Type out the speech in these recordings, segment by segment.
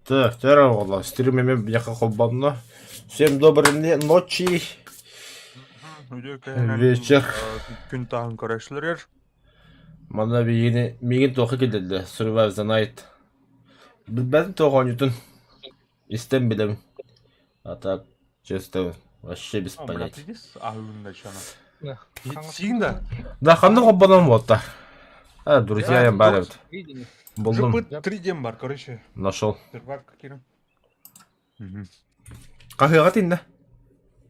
Так, второй оҕолор, стрим эмиэ биһиэхэ холбонно. Всем доброй ночи. Вечер. Күн таһын көрөшлөрөр. Манна биһигини миигин туохха киллэрдэ? Survive the night. Билбэтим туох оонньуутун. Истэн билэбин. А так, честно, вообще без понятия. Сиин да? Да, ханна холбонон буолта. А, друзья, я бар эбит. Булдум. Жыпыт 3 дем бар, короче. Нашел. Сервак кирин. Хаһыаҕа тиннэ.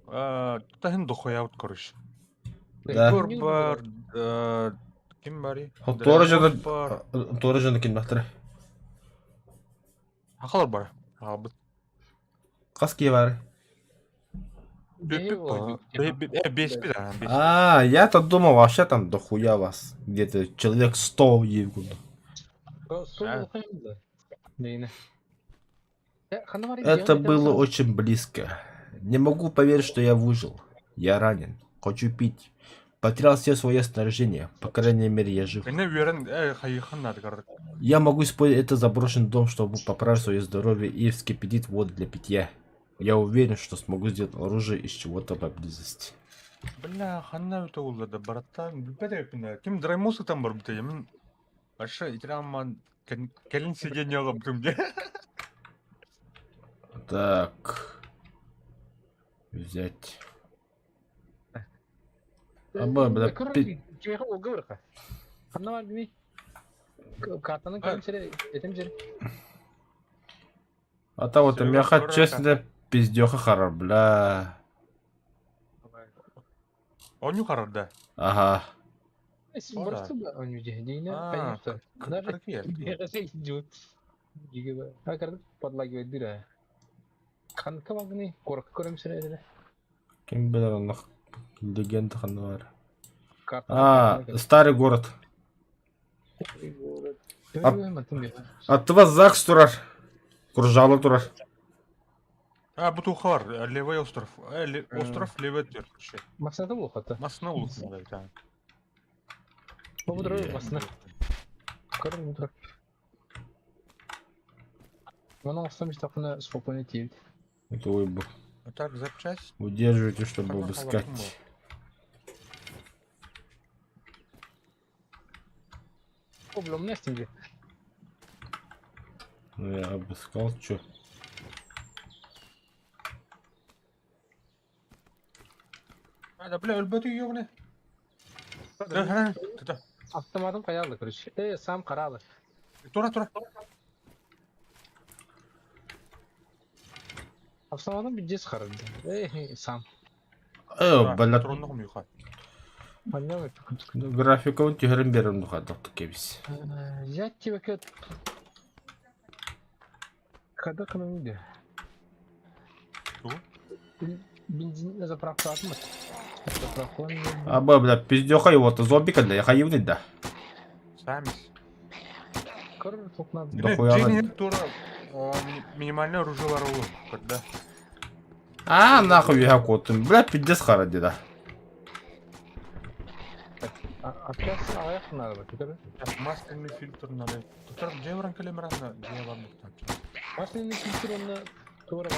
Таһын дохуя вот, короче. Да. Егор бар, ким бари? Туора дьоно туора дьоно кимнахтара. Хахалар бар. Аҕабыт. Хас киһи баарый? Беспит, А, я-то думал, вообще там дохуя вас. Где-то человек 100 ей курдук. Это было очень близко. Не могу поверить, что я выжил. Я ранен. Хочу пить. Потерял все свое снаряжение. По крайней мере, я жив. Я могу использовать этот заброшенный дом, чтобы поправить свое здоровье и вскипятить воду для питья. Я уверен, что смогу сделать оружие из чего-то поблизости. Бля, ханна өтө улларда бараттан билбэт эбиппин ким драймосы там барбыта мин вообще итрамман кэлин сиденье бутум де Так. Взять. Аба, бля, пи... А то вот меха, честно, пиздеха харар, бля. Оню харар, да? Ага. Ким билэр онно легенда ханна баар. А, старый город. Аттыба ЗАГС турар. Куржалы турар. А, бу тухар, левый остров. Остров левый төр. Масына улухата. Масына улухата. Бу масына. Көрүм утур. Мана оңостон истахына спокойно тиийбит. Это ой был. А так, запчасть. Удерживайте, чтобы обыскать. Ну я обыскал, чё? А, да бля, өлбөтү ёбне. Автоматым каялы, короче. Э, сам каралы. Тура, тура. Автоматым пиздец харады. Э, сам. Э, бля. Турундum юха. Графикабын түһэрэн биэрэн духаадах кэбис. Я тебе Когда к нам иди? Бензин на заправку атмат. А бля, пиздёха его-то зомби для я да. Сами. Да хуя. Минимальное оружие ворову, когда. А, нахуй я котым. Бля, пиздец харади, да. Масляный фильтр надо. Тут где вранкалемрана, где вам Масляный фильтр он тура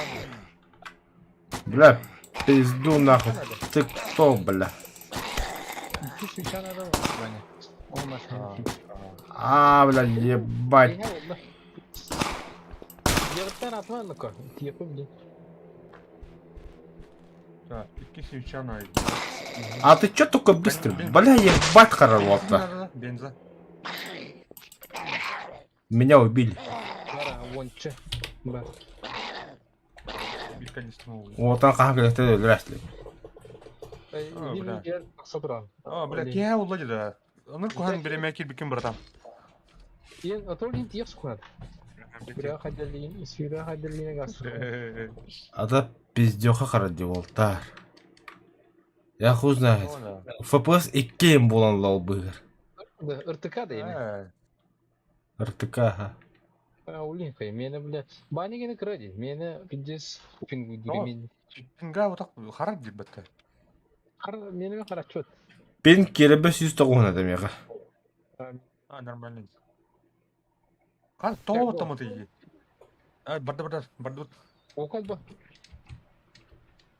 Бля, пизду нахуй. Ты кто, бля? А, бля, ебать. А ты чё такой быстрый? Бля, ебать хорошо. Меня убили. Вот он как это здравствуй. А, бля, я улади да. Аны кухан береме кирбикен братан. Ата пиздёха харади волтар. Я хуй знает. ФПС иккиэн буолан лалбыыр. РТК да эми. РТК, ага. Улинка, мени бля. Бани гene кыра Мени пиздец пингу Пинга вот так харак дип бетте. Хар мени харачот. Пин киребе сүүс тоҕуһун этэмиэхэ. А, нормально. Кан тоҕо таматы. Барда барда бардыбыт. Окол бу.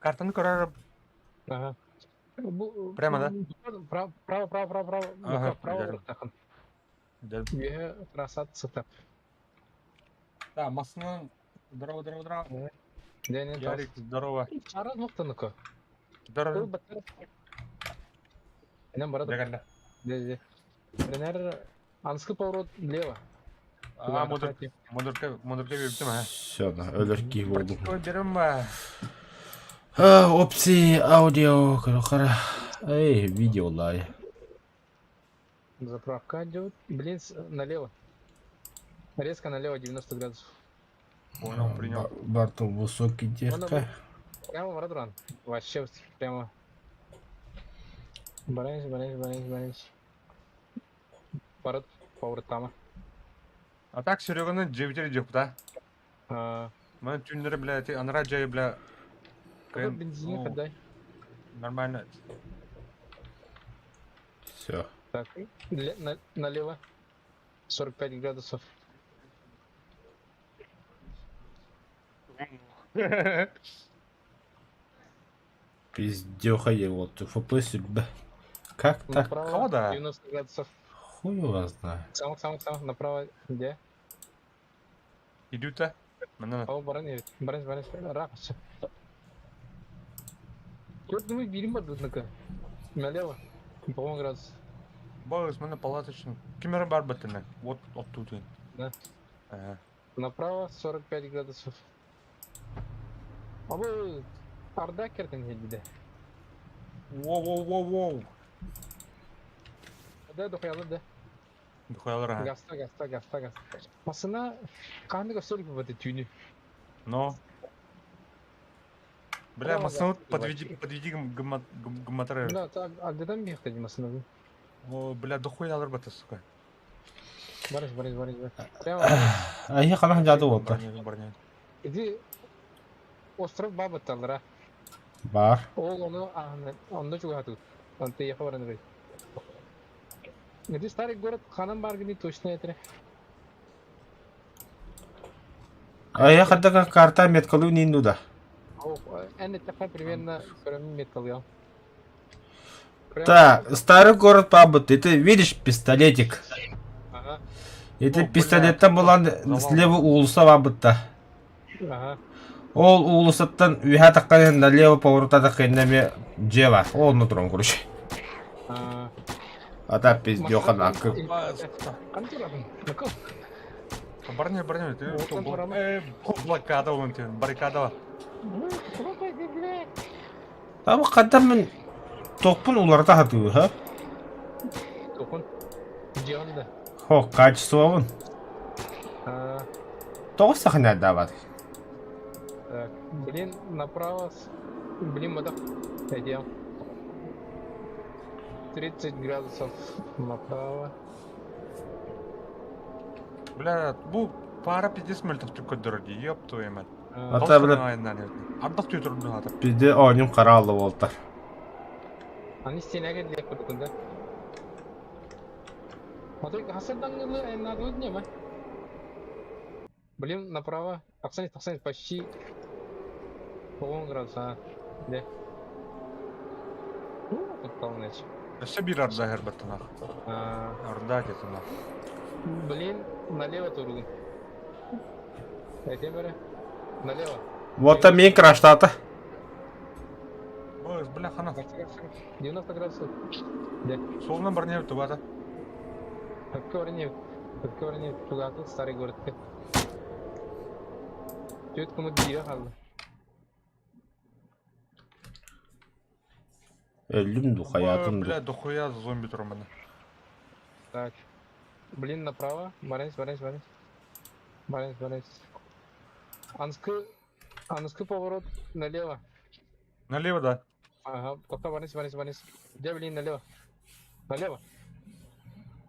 Картаны көрөр. Ага. Бу Прямо, да? Право, право, право, право, право. Ага, Право, билэрим. право. Үөһэ трассат сытар. Да, массыынан здорово, здорово, здорово. Дэнин тас. Ярик, здорово. Ара нуктаныкы. Здорово. Энем барады. Дәгәллә. Де, де. Тренер анскы поворот влево. А, модер, модерка, модерка бирдим, ha. Все, өлөр киһи буоллум. Берем, а. Опции, аудио, кара. Эй, видео лай. Заправка идет. Блин, налево. Резко налево 90 градусов. Понял, принял. Бартыл высокий дерка. Прямо в Радран. Вообще прямо. Баранч, баранч, баранч, баранч. Барат поворот А так Сереганы дьиэбитигэр дьиэхпит, а? А, Маны түүннэри, бля, ти анараа дьайы, бля, Какой кыайан, бензин ну, отдай? нормально. Все. Так, налево. 45 градусов. Пиздеха его, ФП себе. Как так? Направо Кого да? 90 градусов. Хуй его знает. Сам, сам, сам, направо. Где? Идут-то? Манна. О, баран, баран, баран, ракс. Черт, думаю, бирим бар Налево. По-моему, градус. Боюсь, манна палаточный. Кемера бар баттына. Вот, вот тут. Да. Ага. Направо 45 градусов. А вы Арда кертен едиде. Воу-воу-воу-воу. Да, дохуялы да. Дохуялар, ага. Гаста, гаста, гаста, гаста. Масына қанды көстөлік бөте түйіні. Но. Бля, Право, массыны да. подведи, подведи гаматрер. Да, так, агдедан бияқта ди масына. О, бля, дохуялар бата, сука. Барыш, барыш, барыш, барыш. Прямо. А я ханах жады болды. Барня, барня. Иди остров Бабатталра. Бар. Ол оны онда чугату. Онты яха баран Иди старый город ханам баргини точно это. А я хаддака карта меткалу нинду да. Эн это примерно меткал я. Так, старый город Пабут, и ты видишь пистолетик? Ага. И ты О, пистолеттен булан слева уулусса бабытта. Ага. Ол уулуссаттан үһэ таххан налево поворота таххиннами дьиэ бар. Ол онно туран короче. А, А так пиздёха накы. Барня, барня, ты Вот что, он прямо. блокада вон тебе, баррикада. Там хадда мин тохпун уларыта хатыы ха. Тохун. Дьиэҕин Хо, качествобун. А, Тоҕо саханайдаабат. так, блин, направо. Блин, мадам. Идем. 30 градусов направо. Бля, бу пара пиздец мөлтөхтүк көрдөрөр дии, ёб твою мать. А, Ата, бля. Ардах түйөтөрдүн хата. Пизде оонньум хара алла буолтар. Аны стенеге диэк курдукун да. Смотри, хасырдаңылы надо не Блин, направо. Оксанец, Оксанец, почти полон градуса. А. Де? Ну, тут полночь. Өссө биир арда хербаттанах. А, Арда кетинах. Блин, налево тургун. Этем Налево. Вот там мин краштата. Ой, бля, хана. 90 градусов. Солунан барня тубата. Откорни, откорни, тугатыл старый город. Түөт кумут биирэ хаалла. Өллүм ду, хаятым ду. Бля, дохуя зомби турманы. Так. Блин, направо. Баренц, баренц, баренц. Баренц, баренц. Анскы, анскы поворот налево. Налево, да. Ага, пока баренц, баренц, баренц. Где, блин, налево? Налево.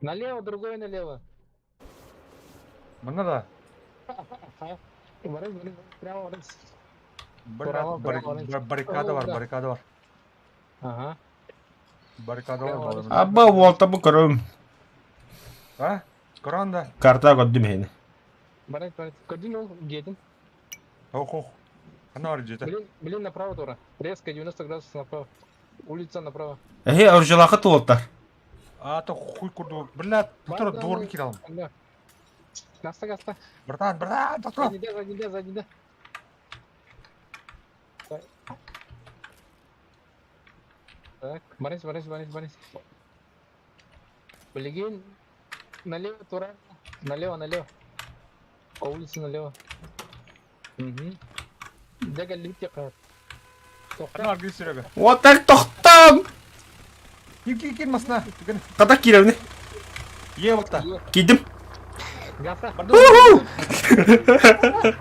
Налево, другой налево. Манна да. Ага. Баренц, баренц, прямо баренц. Бля, Право, право, баррикада бар, Да. баррикада бар. Ага. Баррикада бар. Право, балам. Абба уолта бу көрөм. А? Коран да. Карта көрдүм хени. Баран, баран. Көрдүн ол дьиэтин. Ох, ох. Ханна бар дьиэтэ? Блин, блин, направо тура. Резко 90 градусов направо. Улица направо. Эһи оружиялаахха туолтар. Аата хуй курдук. Бля, тура дворник кииралым. Да. Гаста, гаста. Братан, братан, тоқтоо. Сзади, сзади, сзади, да. Так. Так, Борис, Борис, Борис, Борис. Блин, налево, тура. Налево, налево. По улице налево. Угу. Дьэ кэллибит диэххэ. Ханна аргыый Серега. Уотар тохтоон! Кир, кир, кир масына. Түгэн. Хата киирэбин. Е отта. Киирдим. Гаса. Уху!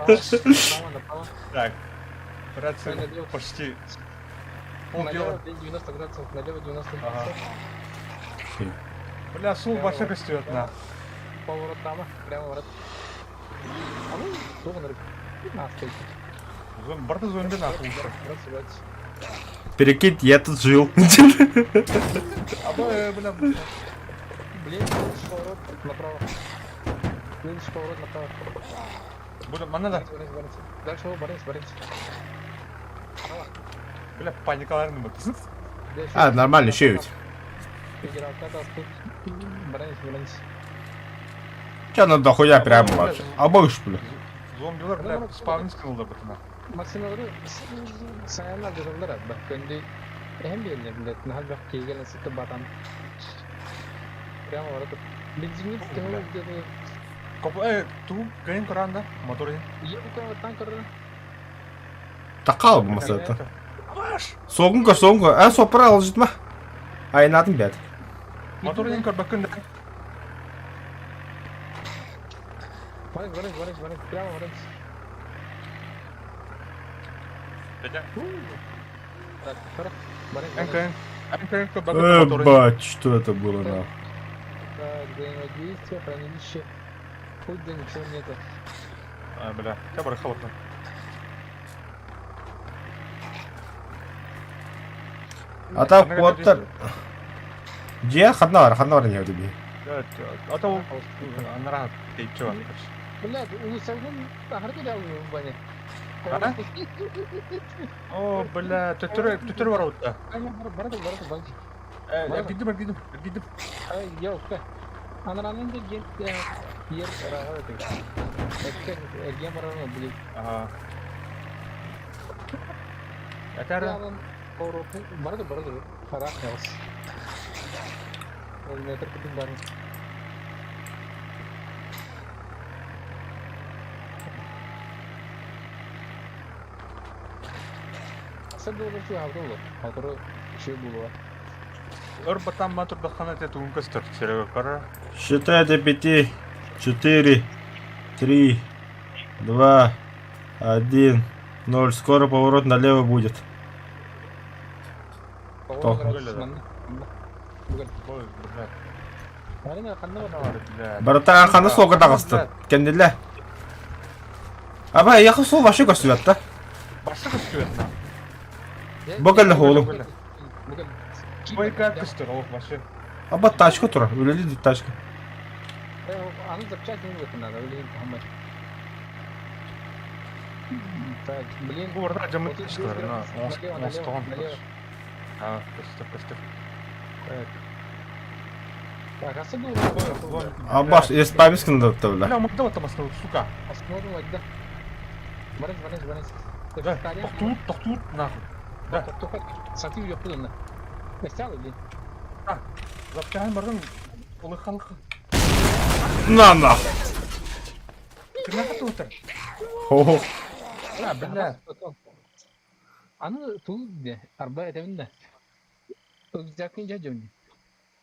Направо, направо. Так. Братцы, Налево. почти полдела. Налево 90 градусов, налево 90 Ага. градусов. Бля, сул баша көстүөт на. Поворот там, прямо ворот. А ну, долго на Барда зонда нахуй. Перекинь, я тут жил. Аба, бля. Блин, следующий поворот направо. Следующий поворот направо. Бля, манна да. Борис, Борис, Борис. Дальше его, Борис, Борис. Бля, паникаларын бу. А, нормально, еще ведь. Федералка тут. Борис, Борис. Че надо дохуя прямо вообще? А больше, бля. Зомбилар, бля, спавн скылды бутына. Максималары саяна дырылар бak көнді эһем биэллэр блядь наһал бак киигэн сыты батан прямо барып бензинни Бля. где-то Коп, ту, кайын коранда, мотор ин. ебука танкер Такал bu masada. Абаш! Соғын көр, соғын көр. Ә, сопыра алжытма. Айнадым бәд. Мотор ин көр бакын. Борис, Борис, Борис, Борис, прямо Борис. Так, хорошо. Борис, Эн Борис. кайын. Эн кайын көр бакын мотор ин. Ебать, что это было, нахуй? Так, взаимодействие, хранилище. Хоть да ничего нету. А, бля, я барахал окно. А там куаттар. Дьиэ ханна бар, ханна бар не би. А то анара тейче бар. Блядь, улусалгын ахыркы да бане. А? О, бля, төтөрө төтөрө бар утта. Бар бар бар. Э, гидим, гидим, гидим. Ай, ёлка. Анаранын да гел ер рага өтөг. Эккен эрген баран блин. Ага. Атара. Поворотный барды барды харах ялс. Ол метр күтүп бар. Аса доллар чу хавды олар. Халтыры үшө болуа. Өр батам матур дахана те тугун көстөр. Серега кара. Считай до пяти, четыре, три, два, один, ноль. Скоро поворот налево будет. Поворот Тоқ. градус манна. Бүгін. Ой, бля. Арина қандай бар? Бар, бля. Братан, ханы солға тағысты. Кенділі. Аба, яқы сол вообще көстіп да. Башы көстөр на. Бүгін оğlum. Бүгін. Бойка көстөр, о, башы. Аба тачка тұр. Өлелі дейді тачка. Аны запчасть не будет надо, блин, хамай. Так, блин. Бу барда жамын Вот здесь көстөр на. налево, налево, налево. А, көстөр, көстөр. Так. Так, а саду Аба, еспамискін да бля. Бля, мында отамасың, сука. Посмотрим, да. Борис, Борис, Борис. Да, тоқтуут, тоқтуут, нахуй. Да. Тоқтуут. Сатив yok бұны. Стялы, блин. Запчаһын бардың улы халқы. На нахуй. Кырнаха туутар. Хо-хо. Бля, бля. Аны тул де, арба этебин да. Өзжакын жа жөмни.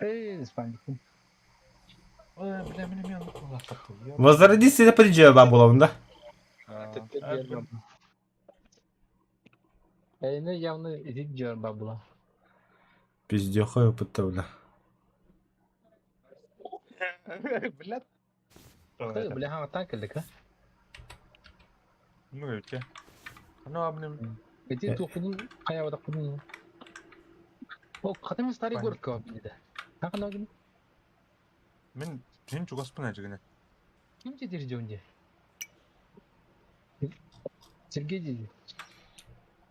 Эй, испанник. Ой, бля, мен мен улы Возродись это приджа бабула, да? Эйне явно идит жар бабула. Пиздехай опыта, бля. Бля. Бля, ха танк элек, а? Ну, өте. Ну, абнем. Эти тухудун каябада кудун. О, катым старый город каб диде. Такана гин. Мен сен чугаспын ажыгына. Ким жетер жөнде? Сергей дии.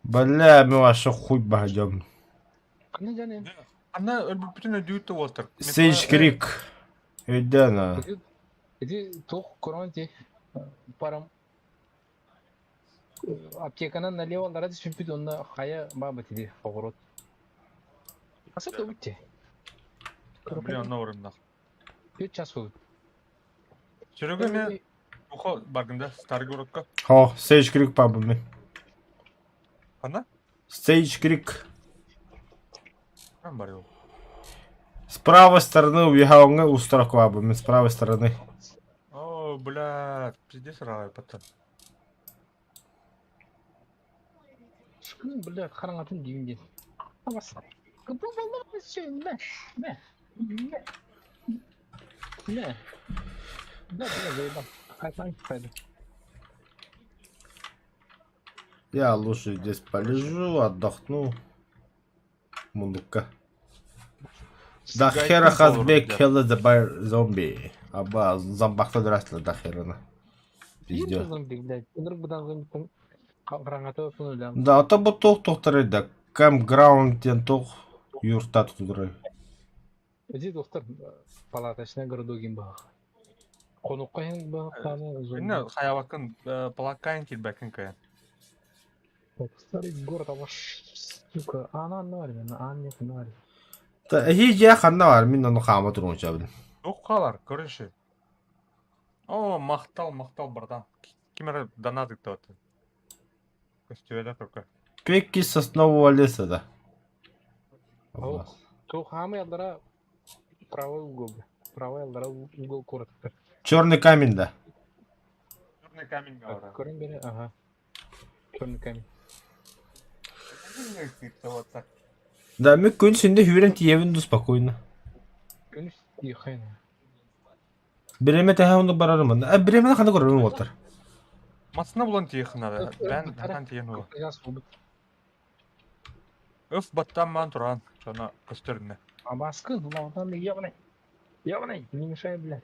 Бля, мы вообще хуй баһдьом. Ханна дьанын? Анна өлбүппүтүн өйдүүр да уолтар. Сейдж Крик. Өйдөөн а. Ити ити туох корон ти парам аптеканан налево аллара түспүппүт онно хайа баабыт ити оҕуруот. Аса да ти. Бля, онно оруннах. Үт час буолбут. Серега мен ухо баргында Старый городка. Хо, Сейдж Крик пабы Ханна? Сейдж Крик. Там бар ол. С правой стороны уехал устарак мен с правой стороны. О, бля, пиздец рай пацан. Шкын, бля, хараҥатын диин диэн. Абас. Мэ, мэ, мэ, мэ. Да, бля, заебал. Хайпан пойду. Я лучше здесь полежу, отдохну. Мундука. До хера has been killed by zombie. Аба, зомбакта драстла до хера. Пиздец. Зомби, блядь. Ынырык быдан зомбиттан хараҥата отун Да, а то бу туох тохтары да. Campground диэн туох юрта тутурай. Эти доктор палаточная городогин бах. Конукка бах таны зомби. Инна хаябакын палаккайн килбәкин кая. Старый город, а ваш, сука, ана нарь, ан нет нарь. Та хи ханна бар мин ону хаама турун чабын. Туох қалар, короче. О, махтал, махтал, братан. Кимер донат ыктыбаты. Көстүбэтэ только. Пики соснового леса да. Ох. То хамы аллара правый угол. Правый аллара угол коротко. Черный камень да. Черный камень говорят. Көрөн бере, ага. Черный камень. Да, мы күн синде хүрен тиевин ду спокойно. Күнүс тихайна. Биреме тэхэ онду барарым. А биреме хана көрөрүм отыр. Масына булан тиэх надо. Бен хатан тиэн ол. Өф баттан ман туран. Жана көстөрүнэ. А баскын, улаутан ебаный. Ебаный, не мешай, блядь.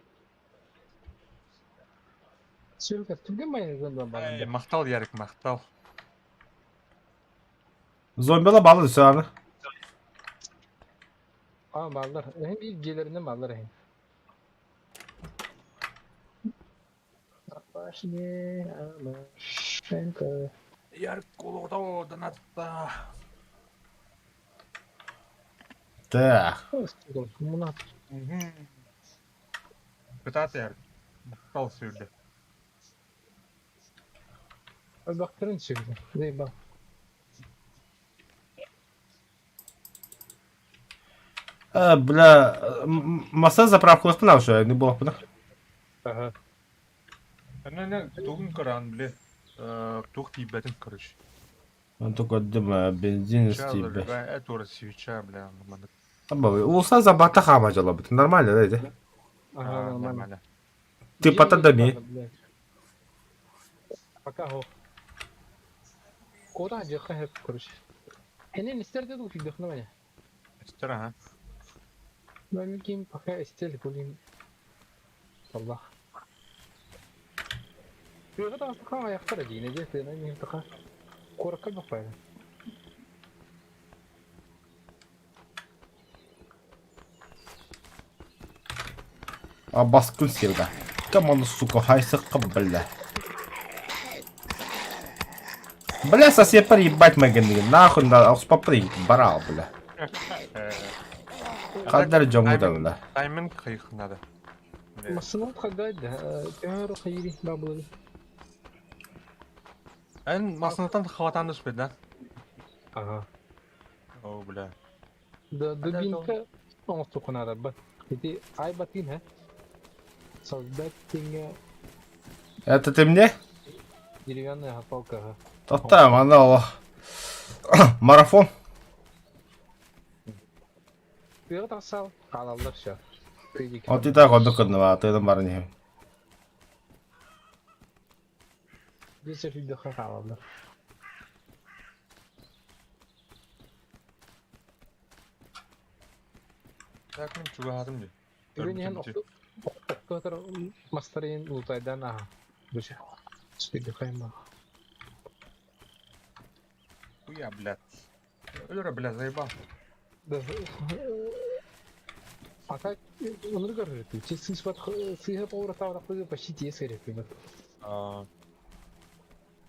Сүркә түген бай зомби бар. Махтал Ярик, махтал. Зомбила балы сөаны. А балдар. Эм bir gelerinden балдар эм. Башне, Машенька. Ярик колото донатта. Так. Муна. Кытаат Ярик. Махтал сүрдө. Бактырын сүрдө. Заебал. А, бля, маса заправкалыктын ашы, не болак Ага. Әнә тугын каран биле. Тух тибетин, короче. Он только дым, бензин стибе. Это свеча, бля, нормально. Аба, улса забата хама жала бит. Нормально, да, иди. Ага, нормально. Ты потом дами. Пока го. Куда жеха хеп, короче. Эне не стерде ду фигдохнование. Стер, ага. Мамиким пока стель гулин. Аллах. Бүйгата астықа аяқтар дейін, де сені мен тұқа қорыққа бақпайды. А баскын серга. Кому сука, хайсы бля. Бля, сосед ебать мэгэн нахуй на аус папры барал, бля. Кадар жоңгуда, бля. Тайминг хайх надо. Масынат қагайды, тәңір қайри бабылы. Эн масынатан хаватан түспеді, да? Ага. О, бля. Да, дубинка оңтуқынада ба. Ити ай батин, ха? Создать теңе Это ты мне? деревянная палка, ага. Тоқтам, ана марафон. Бүйгата тасал, қалалдар ша. Вот и так онды кырны тыйдым барын ехем. Бесер фигдоха қалалдар. Так, мен чугахатым ди. Бүгін ең оқтотыр мастарин ултайдан аха. Бүше. Фигдоха ма. Хуя, блядь. Өлөрө, бля, заебал. Да, а так, он говорит, ты сыһа повратаврахпы почти тиэс кереппин. А,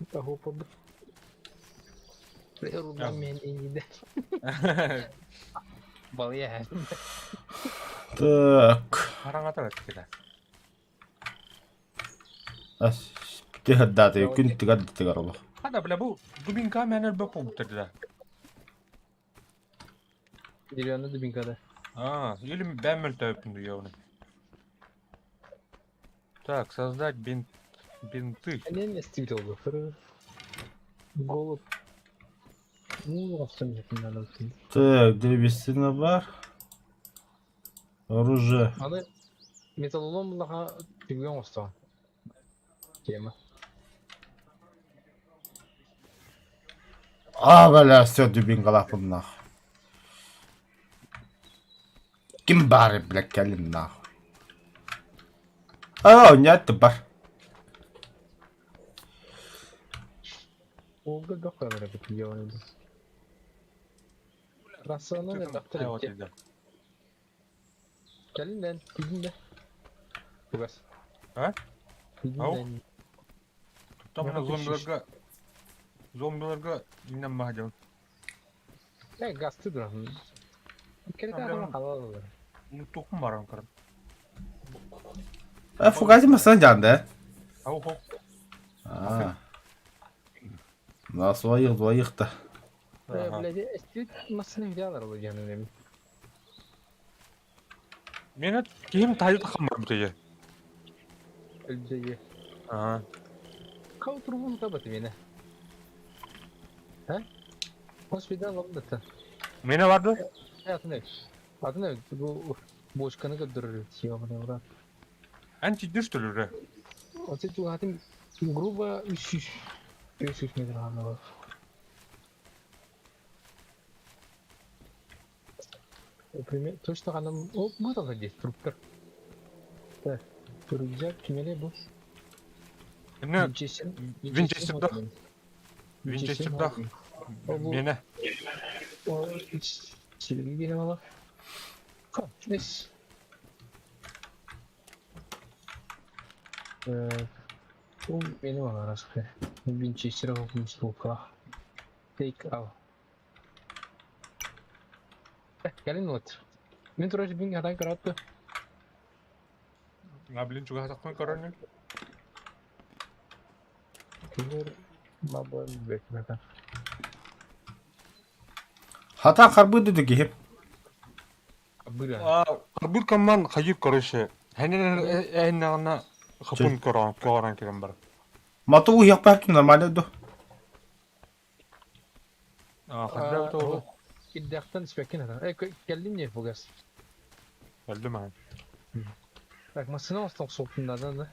Того побут. Руламен инде. Балыя. Так. Хараҥата бэрт Ас тиһэрдааты күн тыгар тыгар олох. Хада, бля, бу дубинка мен өлбөк буолбуттар да. Деревянный дубинкада. А, или бэм мөлтөөппүн дуйуобуна. Так, создать бинт бинты. Не не oldu. Голод. Ну, надо. Так, древесина бар. Оружие. Аны металлолом лаха түгөн остон. Тема. А, бля, все, дубинкалаахпын нах. Ким баар, бля, кэлин нахуй. А, нет, бар. Olga gakka бит ёны. Рассаны доктор. Кэлин кидин да. Тугас. А? Ау. Там на зомбиларга зомбиларга иннен баһадьабын. Э, гасты дуран. Керете адам халал. Тухум баран карам. Э, фугази масан жанда. Ау хо. А. Нас двоих, двоих-то. Э, блядь, эстит массаны видеолар ол жаным. Мен ким тайы тахам бар бутеге. Өлбүзеге. Аа. Кау турбун табат мени. А? Хоспитал лабдата. Мене барды? Атын Атын бу бочканы көдөрөр тиёбы брат. Эн чидир төлөрө. Оце тугатын грубо 300 300 метр ана бар. Например, точно канам, о, бу там здесь труптар. Так, рюкзак кимеле бу? Эмне Винчестер. Винчестердах. Винчестердах. Мене. О, силги бала. Ха, нес. Бу мени бала раскы. Винчестер окумуш Take out. Кэлин вот. Мен тураш бин хатан каратты. А, блин, чуга хатаккын көрөнүн. Кимер мабын бекмета. Хата харбыды да кихип. Быра. А, карбыр камман хайып короче. Хэнен эннагына хапын көрөн көрөн келен бар. Мату уяк нормально ду. А, хадда то Иддактан спекин хата. Э, келдим не фугас. Келдим а. Так, масына осток соктунда да.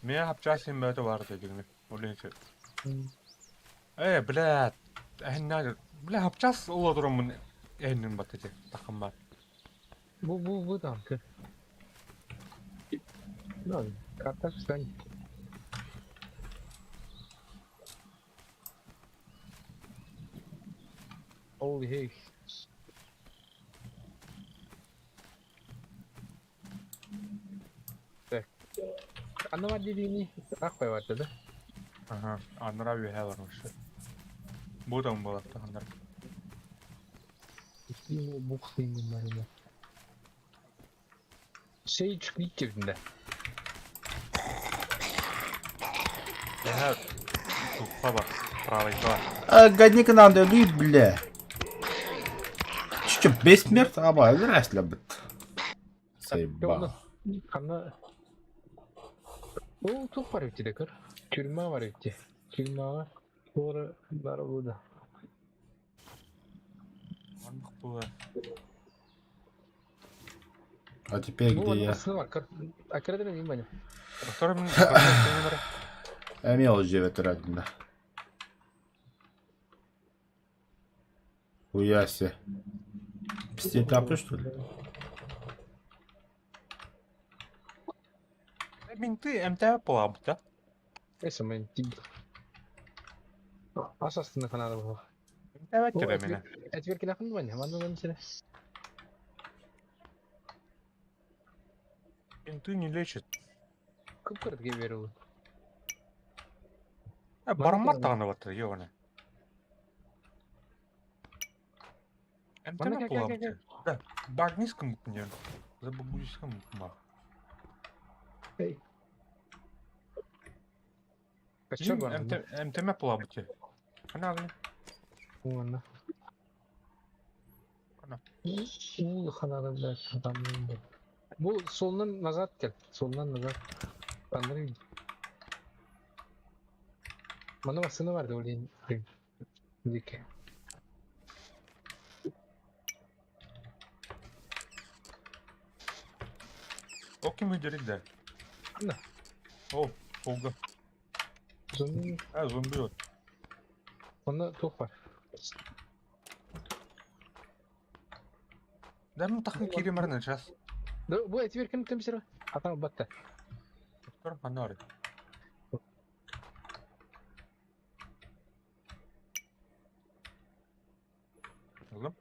Мен хапчасын бөтө бар дедим. Олейсе. Э, блядь. Эннаг, бля, хапчас олодурумун эннин батты тахым бар. Бу бу бу там. Ну, карта стань. Holy hey. Так. Анна бар дедиğini ак бар да. Ага, аннара үһэ бармыш. Бу там болот тахандар. Бук бар. Sage Creek да. Эһэ тухха бар, правый бар. А, годника надо любить, бля. Че, бессмерть? Аба, здрасте, бит. Сайба. Ханна Ол тух бар бит декер. Тюрьма бар бит. Тюрьмага Тора бар буда. Маннык бу. А теперь где я? Акраден внимание. Второй мен Эмил живет рядом, да. Хуяся. Пистолет тапы, что ли? Бинты МТ буолабыта. Эсэ мен тип. Ас астына канада буолуох. Эмтээбэт О, тебе мene. Этверкилэхин дуо? Манна ылан сирэ. Бинты не лечит. Кып-кыратык беребин. Э, бараммат даҕаны баттар, ёбана. Эмтэмэ буолабыт. Да, багниском диэн. Забагниском баар. Эй. Кача бар. Эмтэмэ буолабыт. Хана Уонна. Хана. Уу ханара блядь, там Бу суолунан назад кел. Суолунан назад. Андрей. Манна массыына бар да блин. Дике. О ким үдерилде? Ханна? О, солга. Зомби. А, зомби вот. Онно туох бар? Да ну тахын кииримэрин сейчас. Да, бу этибер ким ким сире? Атан батта. Доктор ханна Ылым.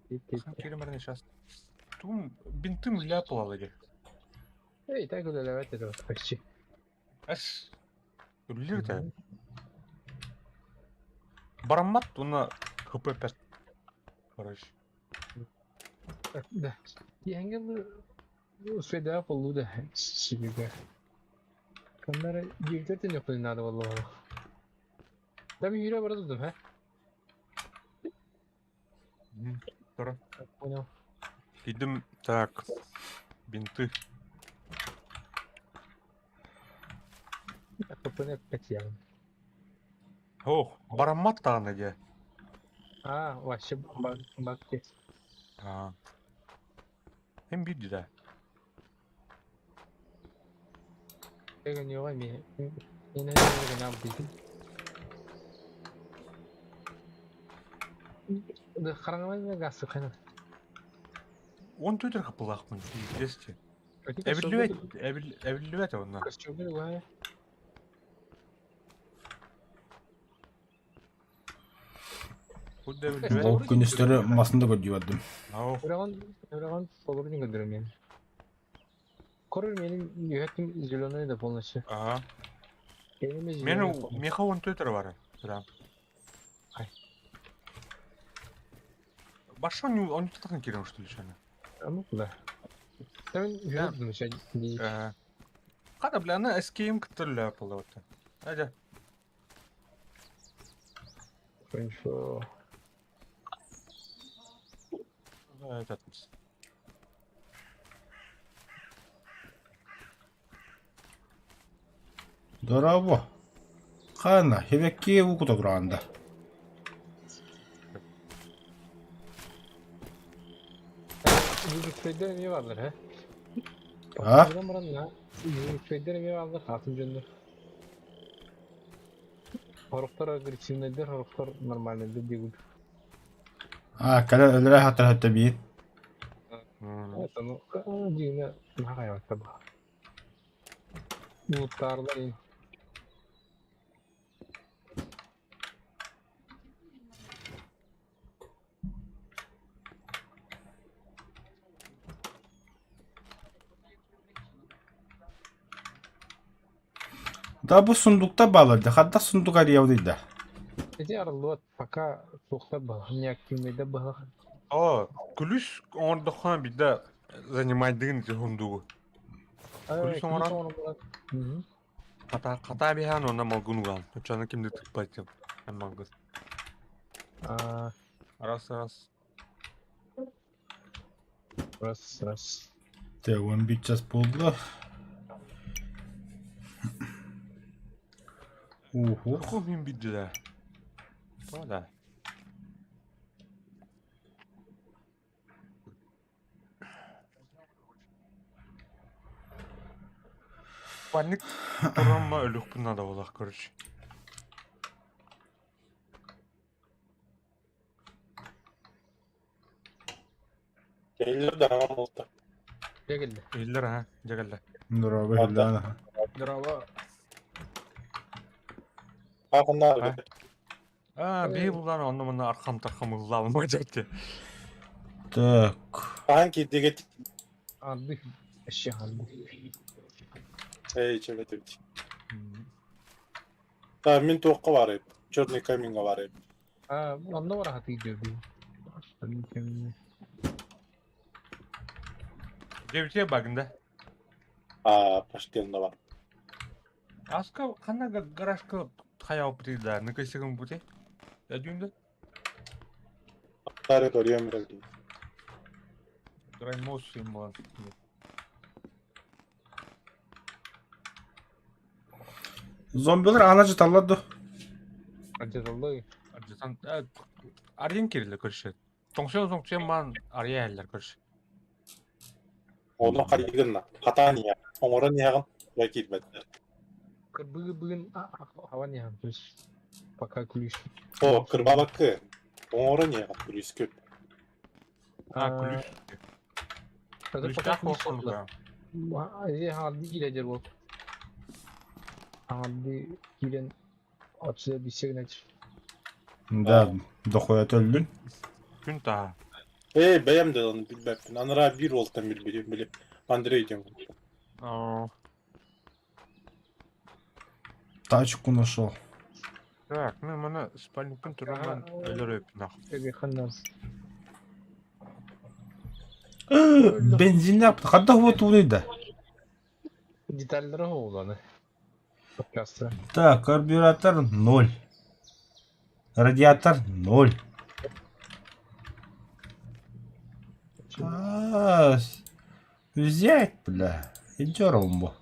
Тахын кииримэрин сейчас. Тум бинтым ляпала лагерь. Эй, так үлэлээбэт этэ почти. Эс. Үллэр да. Бараммат уна ХП 5. Короче. Да. Тиэҥҥэ Успейдаах буоллуу да сибигэ. Ханна эрэ дьиэбитигэр төннүөхпүтүн наада буоллаҕа. Да мин үүрэ бара турдум, һэ? Тура. Понял. Идем так. Бинты. ХП-ны эппэтиэҕим. Ох, бараммат даҕаны дьэ. А, вообще баг, баг А. Hem bir да. Эгэньиэҕэ эмиэ хараҥалай Он түтер хапылаахпын пиздец. Эбиллибэт, эбиллибэт онно. Куда эбиллибэт? Ол күнүстэри масын да көрдүү бардым. Ау. Үрэҕин толору көрдөрөм мен. Корор менин үһэттим зеленый да полностью. Ага. Менин Мен меха он түтер бар. Да. Ай. Баша не он тутан кирем что ли шана. А ну куда? Там үһэттим еще. Када бля, она SKM кытыр болот. Ажа. Хорошо. Этот. Дорообо. Хаана, хевекки укута тураанда. Жүзүкпөйдөр эмиэ бааллар, һэ? А? Баран баран жүзүкпөйдөр эмиэ бааллар, атын дьоннор. Хорохтор агрессивныйдар, хорохтор нормальныйдар диигин. А, кэлэн өлөрө хатар хөттө биир. Это ну, дьиҥэ наһаа таба. Муттаарлар Да бу сундукта баалар да, хадда сундук арыйабыт да. Эти арыллыбат, пока суохтар баҕа, неактивныйдар баҕа. О, күлүс оҥордоххуна биирдэ занимайдыгын ити хундугу. Күлүс оҥорон хата хата биһаан уонна малгын угаан. Оччону ким да тыыппат эн малгын. Раз раз. Раз раз. Те 11 час буолла. Уху. Ху мин бидде да. Да. Паник турамма өлүхпүн надо буолах короче. Кэллэр даҕаны буолта. Дьэ кэллэ. Иллэр аха, дьэ кэллэ. Дорообо хиллаана. Здорово. Хахыннаар Аа, биһи буллаан онно манна архам тархам ыллаабым дьэкти. Так. Хаһан киирдигит? Арды. Эши арды. Эй, чөбөтүбүт. Та мин туохха барайым? Черный каминга барайым. А, онно бар хатыы диэби. Дебите багында. А, почти онно бар. Аска ханна гаражка хайа да, ныкайсыгын бути. Өдүндө. Тары көрүөм эрэ. Драймос им Зомбилар ана жыталлар ду. Ажыраллы. Аржытан арыйын кириле көрүшөт. Тоңсуон соңсуон маан арыйа эллер көрүш. Ону хайыгынна. Хатаан иһэ. Оҥорон иһэҕин тура киирбэттэр. Кырбыгы бүгүн хаван яһан, то есть пока ключ. О, кырбабаккы. Оҥорон иһэҕин күлүүскү. А, күлүүс. Тогда пока Күлүүстээх ключ буолсан Арды киирэ бол. Арды киирэн отсюда бисегнать. Да, дохуя төллүн. Күн таа. Ээ, бэйэм да ону билбэппин. Анараа биир уолтан билбитим, били Андрей диэн. Аа. Тачку нашел. Так, мен маны спальникпин туран өлөр өпүн ах. Бензин yaptı. Хадда вот да. Детальдары оғланы. Подкастта. Так, карбюратор 0. Радиатор 0. А, взять, бля. Иди ромбо.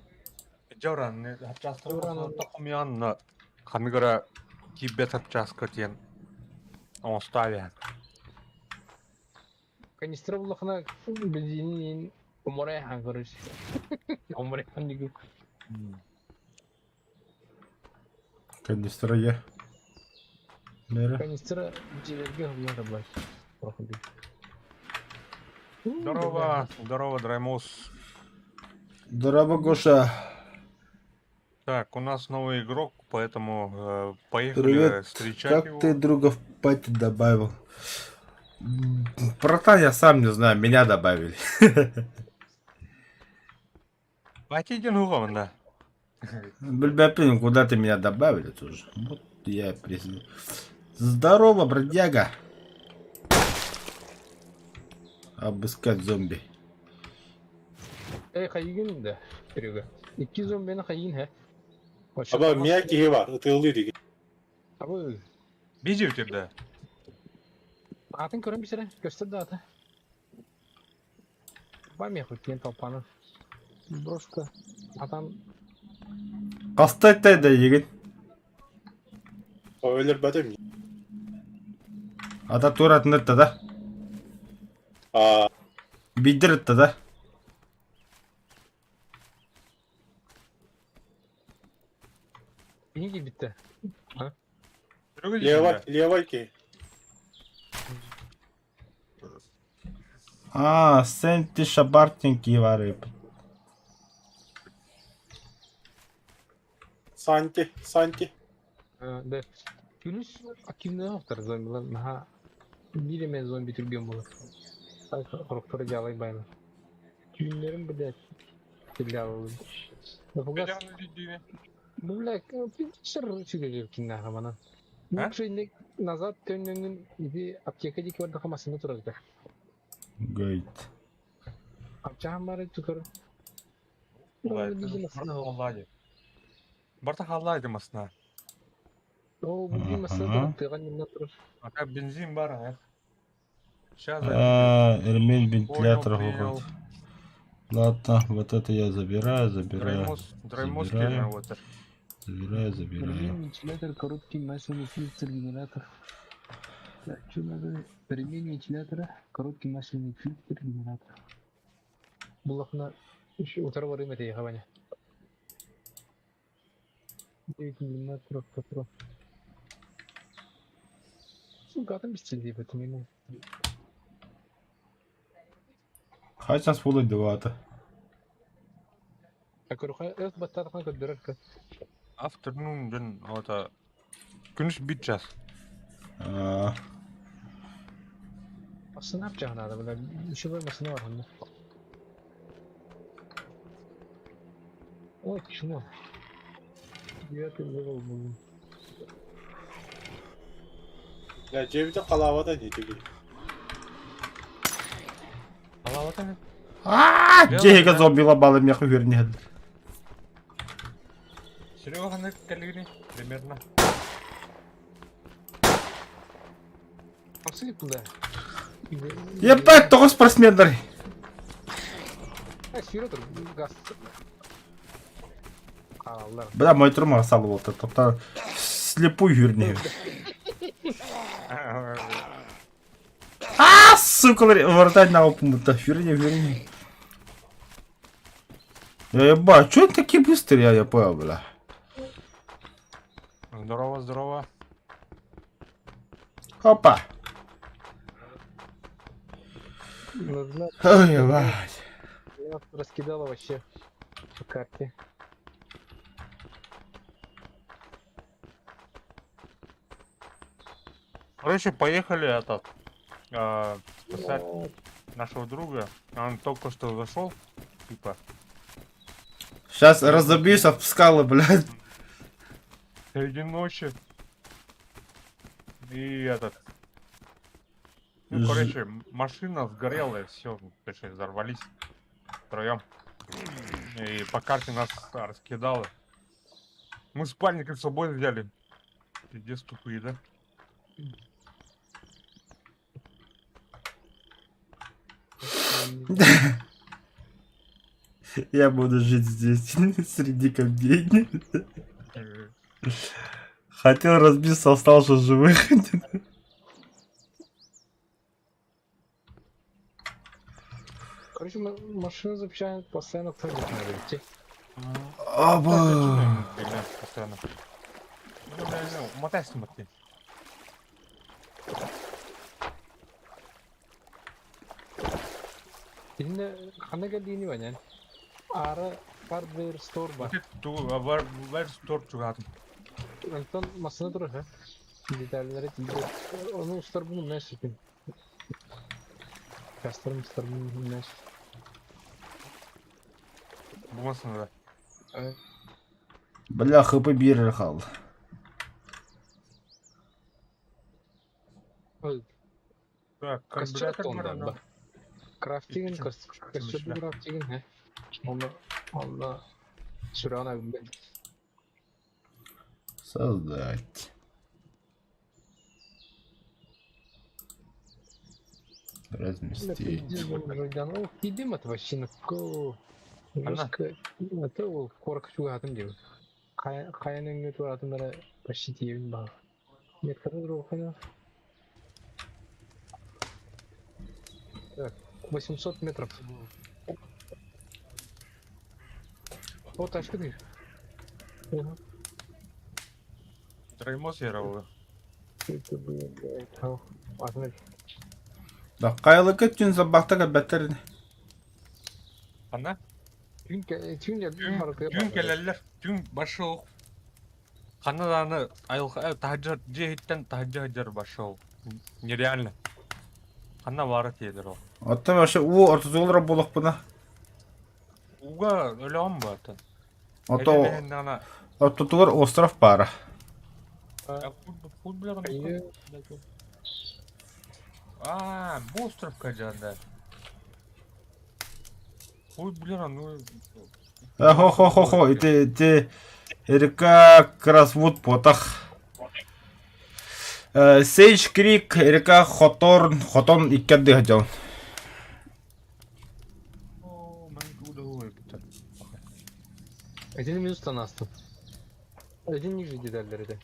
Жоран, хапчастыр токумян ханыгара кибет хапчаска тен. Оставя. Канистра буллахына бензинин уморай хан короче. Уморай хан диgu. Канистра я. Нere? Канистра джилерге хуллар блядь. Проходи. Здорово, здорово, Драймос. Здорово, Гоша. Так, у нас новый игрок, поэтому поехали Привет. встречать Как его. ты друга в пати добавил? Братан, я сам не знаю, меня добавили. Пати ден хугамын, да. Бульбапин, куда ты меня добавили тоже? Вот я признаю. Здорово, бродяга. Обыскать зомби. Эй, хайгин да, Серега. Икки зомбини хайгин хэ. Аба, мия киһи бар, ытыалыы диги. Абы, Бизи өтер атын көрөн бисере, көстөр да аты. Бамия хоть киэн толпаны. Брошка. Атан Кастай да егин. Өлөр бөтөм. Ата туратын да. А, Бидир да. биһиги битте. левай, левай киһи. А, Сенти Шабартинки вары. Санти, Санти. Да. Күнүс активный автор зомбилар. Наха биир эмэ зомби түргэн буолар. Хорохторо дьаалай байла. Түүннэрин блядь. Стрелял. Напугас. Ну, бля, пинчер сүгелер манан. А? Ну, назад төннөңүн иди аптека дики бардаха масына турар. Гайт. Апчахан бары тутар. Барта халлайды масына. О, бу масына турар, тыган турар. А бензин бар, а? Сейчас. А, ремень вентилятор Понял, выходит. Ладно, вот это я забираю, забираю. Драймос, Драймос Забираю. вот. Забираю, забираю. Ремень, вентилятор, короткий масляный фильтр, генератор. Так, что надо? Ремень вентилятора, короткий масляный фильтр, генератор. Булахна еще утро во время это Ваня. 9 миллиметров патрон. Сука, там без цели в этом минуту. Хай сейчас буду девата. А короче, это батарка как дурак. Afternoon ден ота. Күнүс биир час. Аа. Массыына апчаҕа наада бля. Үчүгэй массыына бар онно. Ой, чмо. Девятый level буоллум. Я дьиэбитин халаабата дии тигил. Халаабата ини. Аа, дьиэгэ зомбила балы миэхэ үөрэн иһэллэр. Серега ханнык кэлигиний примерно? Пошли туда. Ебать, тоҕо спортсменнар. Сүүрэ тур, газ. Хааллар. Бля, мой трумар сал буолта. Топтар слепую үөрэн иһэбин. А, сука, вратарь на опумута. Үөрэн үөрэн. Я ебать, чё они такие быстрые, я понял, бля. Здорово, здорово. Опа. Нужна Ой, ебать. нас раскидала вообще по карте. Короче, поехали этот спасать нашего друга. Он только что зашел, типа. Сейчас разобьюсь об скалы, блядь. Среди ночи. И этот. Ну, короче, машина сгорела, и все, точнее, взорвались втроем. И по карте нас раскидало. Мы спальник с собой взяли. Пиздец тупые, да? Я буду жить здесь, среди камней. Хотел разбиться, остался живых. Короче, машину запчасть постоянно кто-нибудь надо идти. Оба. Постоянно. Ну, бля, ну, мотайся, смотри. Итиннэ ханна кэллиини банян. Аара hardware store бар. Вэр store чугаатым. Онтон массыына турар ха. Деталлары тиийбэт. Ону устарбын умнай сипин. Кастарым устарбын умнай. Бу массыына да. Бля, хп биир хаалла. Так, Костер карбюратор онда бар, Крафтигин, Икки костер крафтигин, хэ. Онно, онно сүрэҕин агымбын. Создать. Разместить. Тиийдим это вообще жестко. Это ол куоракка чугаһаатым диэбит. Хайа нөҥүө туораатым эрэ почти тиийэбин баҕар. Метката туруоххуна. Так, 800 метров. О, тачка ты. Ага. Троймос яровы. Это было, блядь. Атын Да, кайлыка түн забахта кәбәттер. Ана? Түүн түүн Түүн кэлэллэр. Түүн башыл. Ханна дааны айылҕа таһырдьа дьиэ иһиттэн таһырдьа сылдьар башыл. Нереально. Ханна баара тиэлэр ол. Оттон вообще уу ортотугар буолуохпуна. Ууга өлөҕүм баатан. Ото ортотугар остров баара. Аа, бу островка дьаанда. Ой, блин, ну... Хо-хо-хо-хо, ити ити река Красвуд потах. Сейдж Крик, река Хоторн, Хотон икки дьон. О, Один минус астым. Один ниже детальдер этэ.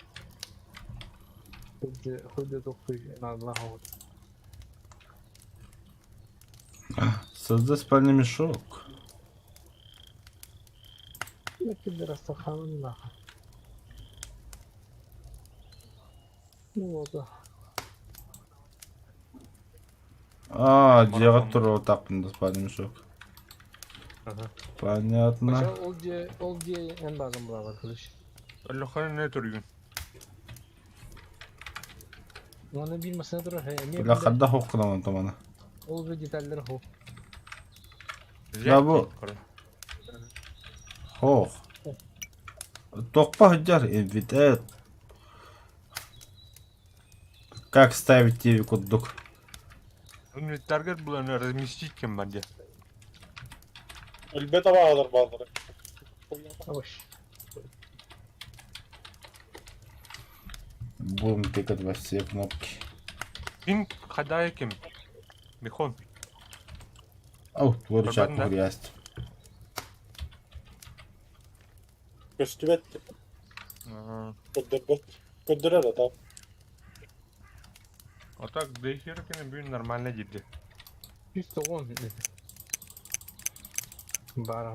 Хуйда тохтуй наадалаах Создай спальный мешок. Пидорастаханын нахуй. Ну вот. А, дьиэҕэ туруо спальный мешок. Ага. Понятно. Ол дьиэ ол дьиэ эн базам буолар короче. Өлөхөнө түргүн. Уонна биир массыына турар, эмиэ Бля бile хадда хоқ кынан томана. ол уже деталлар хоп. Да бу хоқ. Тохпа сылдьар инвитет. Как ставить тебе курдук. Инвентарьгар булан разместить кем бар дии. Өлбөт абаалар бааллара. Ой. Будем тыкать во все кнопки. Ким хадая ким? Михон. Ау, творчак Көрбөтүн да? грязь. Көстүбэт. Көрдөрбөт. Көрдөрөр ата. А так дехер кини бүгүн нормально диирди. 190. Баар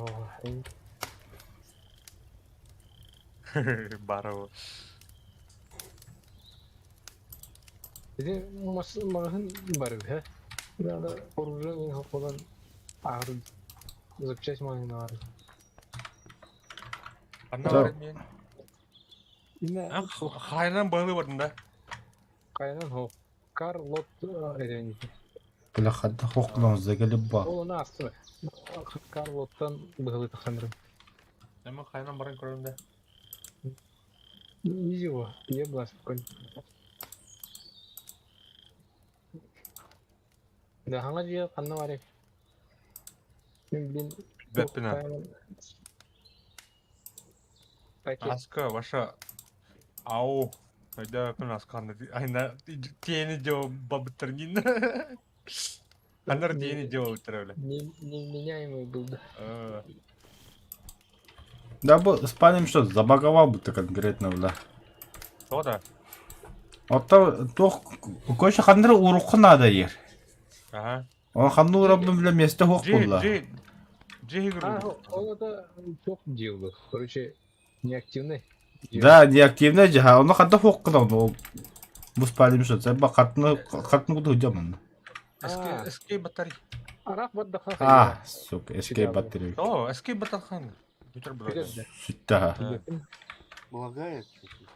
Барова. Ити мас маҕаһын барыга. Надо оружие хопполан аарын. Запчасть маҕаһын аар. Ханна Да. бар мен? Имэ Хайынан баһылы бардым да. хайанан хоп. Кар лот эренити. Бля хадда хоқ кынан загалиба. Ол оны асты. Кар лоттан быһылы тахсанырым. Эми хайынан баран көрөм да. Ничего, я была спокойно. Да, хаңа дьиэ ханна барый? Мин блин Бэппин а. Таки. Аска ваша ау. Айда пин асканды. Айна тиэни жо бабыттаргин. Анар тиэни жо бабыттар Невменяемый был, да. бля. Да бу спалим что, забаговал будто конкретно, бля. Что да? Оттон туох кое ханнары урукку надо ер. Ага. Он ханну урабын бля месте хоқ Джи булла. Джи Джи А, игру. он это плохо делал. Короче, неактивный. Да, неактивный жаха. Оны хадда хоқ кынан ол. Бу спалим что, сәбә картны картны куду жаман. А. СК СК батарей. Арах баддаха А, сука, SK батарея. О, СК батархан. Бүтер брат. Сүттә. Лагает что-то.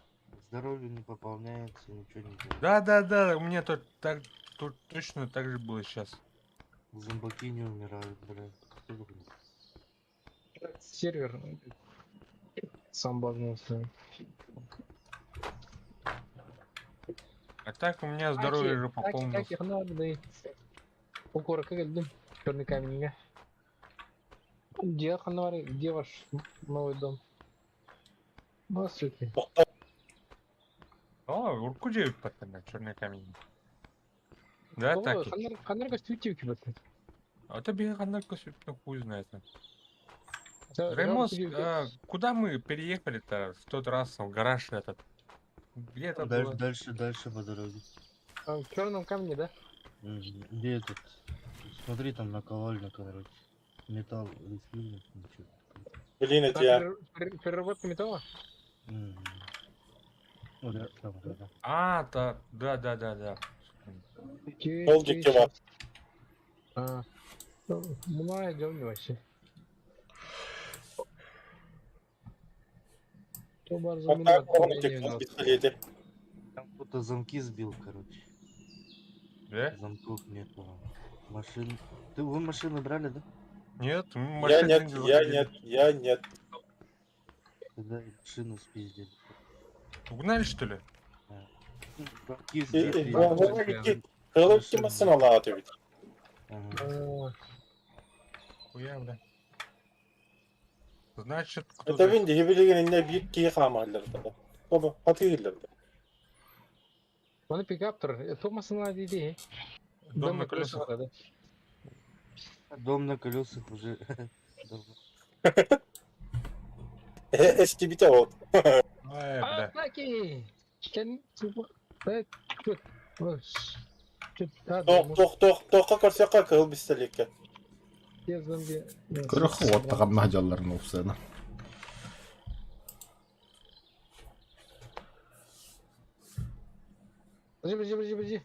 Здоровье не пополняется, ничего не делает. Да, да, да, у меня тут так тут точно так же было сейчас. Зомбаки не умирают, блядь. Что за хуйня? Сервер сам багнулся. А так у меня здоровье уже пополнилось. Так, надо, да. Укора, как это? Черный камень, Где, Ханвари, где ваш новый дом? Здравствуйте. Тохтоо. О, урку жебит паттана, черный камень. Да, так. Ханар костюмчик вот. А это бегает костюм, хуй знает. Ремос, а, куда мы переехали-то в тот раз в гараж этот? Где это Дальше, было? дальше, дальше по дороге. В черном камне, да? Мгм. Где этот? Смотри, там наковальня, короче. Металл рисует, ничего. Блин, Там это я. Переработка металла? Мгм. Ну, да, там, да, да. А, да, да, да, да, да. Ол жекке бар. А, ну, Мунай идем не вообще. То бар Ата оған тек пистолети. Там кто-то замки сбил, короче. Да? Замков нету. Машин. Ты вы машины брали, да? Нет, мы Я машины нет, не я заходили. нет, я нет. Тогда и машину спиздили. Угнали, что ли? Замки сбили. Кылып кимасın алаат эбит. Ага. Хуя, бля. Значит, кто-то... Это бин дихи инне бир ки хаамаллар да. Оба хатыгиллар да. Оны пикаптер, то масына диди. Дом на колесах. да. Дом на колесах уже. давно. Эстибите ол. Ай, бля. Атаки! Кен тупо. Тут. Тох тох тох тохка көрсөккө кыл пистолетке. Я зомби. Көрөх оттаган махжалларын опсана. Подожди, подожди, подожди, подожди.